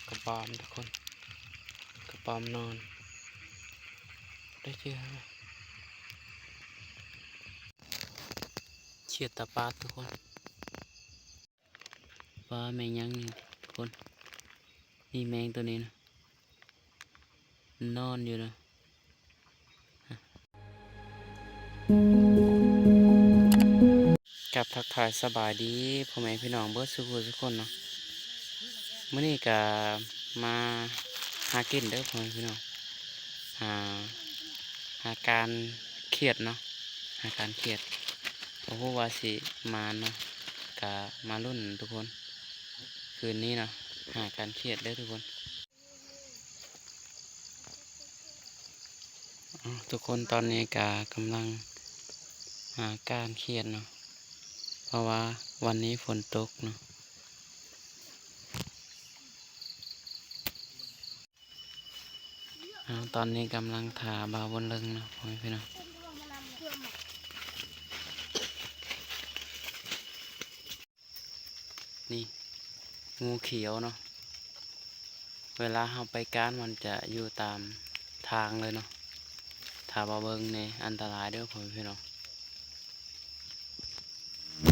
ກະປອມທຸກຄົນ ກະປອມນອນ ໄດ້ເຈີຂຽດຕາປາດທຸກຄົນ. ປາແມງຫຍັງນີ້ທຸກຄົນ ນີ້ແມງໂຕນີ້ນະ ນອນຢູ່ນະ. ກັບທັກທາຍສະບາຍດີພໍ່ແມ່ພີ່ນ້ອງເບິດສູ່ຜູ້ສູ່ຄົນເນາະ. ມື້ນີ້ກະມາຫາກິນເດີພໍ່ແມ່ພີ່ນ້ອງ ຫາ ຫາການຂຽດເນາະ ຫາການຂຽດ ບໍ່ຮູ້ວ່າຊິໝານເນາະ ກະມາລຸ້ນທຸກຄົນ ຄືນນີ້ເນາະ ຫາການຂຽດເດີທຸກຄົນ. ເອົາ ທຸກຄົນ ຕອນນີ້ກະກຳລັງຫາການຂຽດເນາະ ເພາະວ່າວັນນີ້ຝົນຕົກເນາະ. ເອົາ ຕອນນີ້ກຳລັງຖ້າບ່າວບຸນເລິງເນາະ ພໍ່ແມ່ພີ່ນ້ອງ. ນີ້ ງູຂຽວເນາະ ເວລາເຮົາໄປການມັນຈະຢູ່ຕາມທາງເລີຍເນາະ. ຖ້າບໍ່ເບິ່ງນີ້ອັນຕະລາຍເດີພໍ່ແມ່ພີ່ນ້ອງ.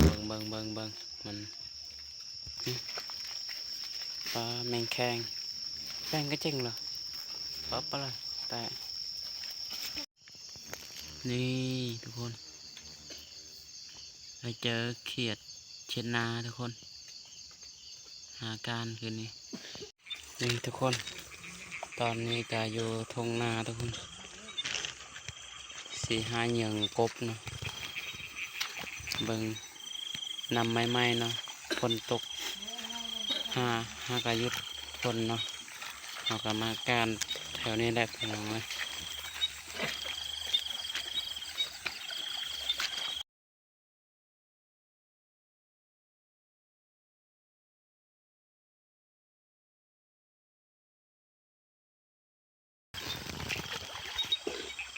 ເບິ່ງ ເບິ່ງ ເບິ່ງ ເບິ່ງ ມັນ ປາແມງແຄງ ແປງກະເຈັງເລີຍ ປາປະລະແຕະ. ນີ້ທຸກຄົນ ໄດ້ເຈີຂຽດຂຽດນາທຸກຄົນ ຫາການຄືນນີ້. ນີ້ທຸກຄົນ ຕອນນີ້ກະຢູ່ທົ່ງນາທຸກຄົນ ຊິຫາເຫຍື່ອກົບເນາະ. ເບິ່ງ ນ້ຳໃໝ່ໆເນາະ ຝົນຕົກ ຫາ ຫາກະຢຸດຝົນເນາະ ເຮົາກະມາການແຖວນີ້ແຫຼະພີ່ນ້ອງເອີຍ.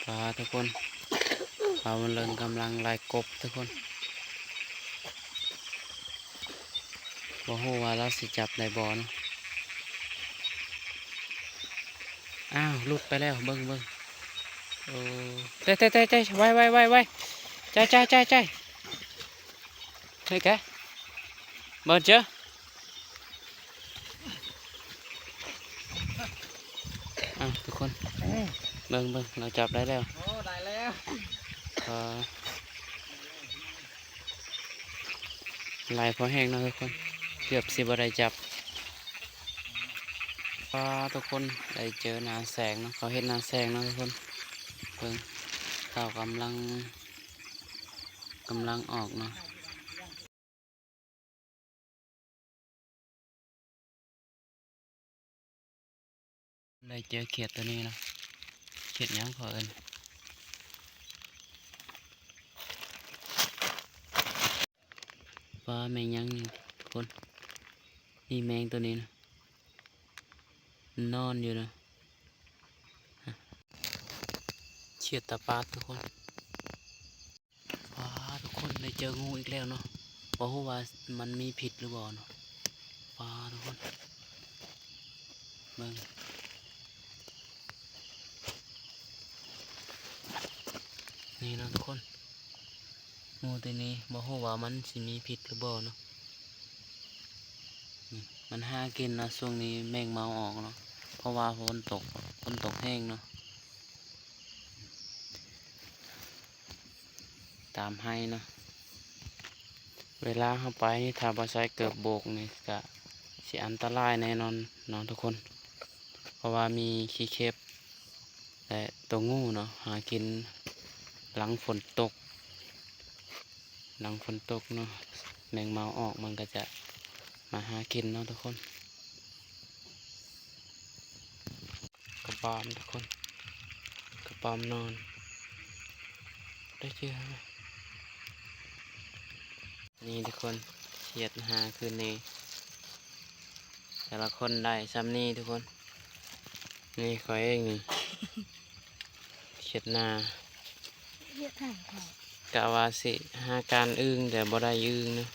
ປາທຸກຄົນ ບ່າວບຸນເລິງກຳລັງໄລ່ກົບທຸກຄົນ ບໍ່ຮູ້ວ່າລາວຊິຈັບໄດ້ບໍ່ເນາະ. ອ້າວ ຫຼຸດໄປແລ້ວ ເບິ່ງ ເບິ່ງ ໂອ້ ແຕ່ ແຕ່ ແຕ່ ໄວ ໄວ ໄວ ໄວ ໄວ ໄຈ ໄຈ ໄຈ ໄຈ ເຮີ້ຍ ແກ ບໍ່ເຈີ. ອ້າວ ທຸກຄົນ ເບິ່ງ ເບິ່ງ ລາວຈັບໄດ້ແລ້ວ ໂອ້ ໄດ້ແລ້ວ ເອີ ຫຼາຍພໍແຮງເນາະທຸກຄົນ ເກືອບຊິບໍ່ໄດ້ຈັບ. ປາ ທຸກຄົນ ໄດ້ເຈີນາແສງເນາະ ເຂົາເຮັດນາແສງເນາະທຸກຄົນ. ເບິ່ງ ເຂົາກຳລັງ ກຳລັງອອກເນາະ. ໄດ້ເຈີຂຽດໂຕນີ້ເນາະ ຂຽດຫຍັງເຂົາເອີ້ນ ປາແມງຫຍັງນີ້ທຸກຄົນ ນີ້ແມງໂຕນີ້ນະ ນອນຢູ່ນະ ຂຽດຕາປາດທຸກຄົນ. ປາ ທຸກຄົນ ໄດ້ເຈີງູອີກແລ້ວເນາະ ບໍ່ຮູ້ວ່າມັນມີພິດຫຼືບໍ່ເນາະ. ປາ ທຸກຄົນ ເບິ່ງ ນີ້ເນາະທຸກຄົນ ງູໂຕນີ້ບໍ່ຮູ້ວ່າມັນຊິມີພິດຫຼືບໍ່ເນາະ. ອືມ ມັນຫາກິນເນາະ ຊ່ວງນີ້ແມງເມົາອອກເນາະ ເພາະວ່າຝົນຕົກ ຝົນຕົກແຮງເນາະ. ຕາມໄຮ່ເນາະ ເວລາເຮົາໄປນີ້ ຖ້າບໍ່ໃສ່ເກີບໂບກນີ້ກະຊິອັນຕະລາຍແນ່ນອນເນາະທຸກຄົນ ເພາະວ່າມີຂີ້ເຂັບ ແລະ ໂຕງູເນາະ ຫາກິນຫຼັງຝົນຕົກ ຫຼັງຝົນຕົກເນາະ ແມງເມົາອອກມັນກະຈະມາຫາກິນເນາະທຸກຄົນ. ກະປອມທຸກຄົນ ກະປອມນອນ ໄດ້ເຈີ. ນີ້ທຸກຄົນ ຂຽດຫາຄືນນີ້ ແຕ່ລະຄົນໄດ້ຊ່ຳນີ້ທຸກຄົນ. ນີ້ຂ້ອຍເອງນີ້ ຂຽດນາ ເຮັດໃຫ້ເຂົາ ກະວ່າຊິຫາການອຶ່ງ ແຕ່ບໍ່ໄດ້ອຶ່ງເນາະ.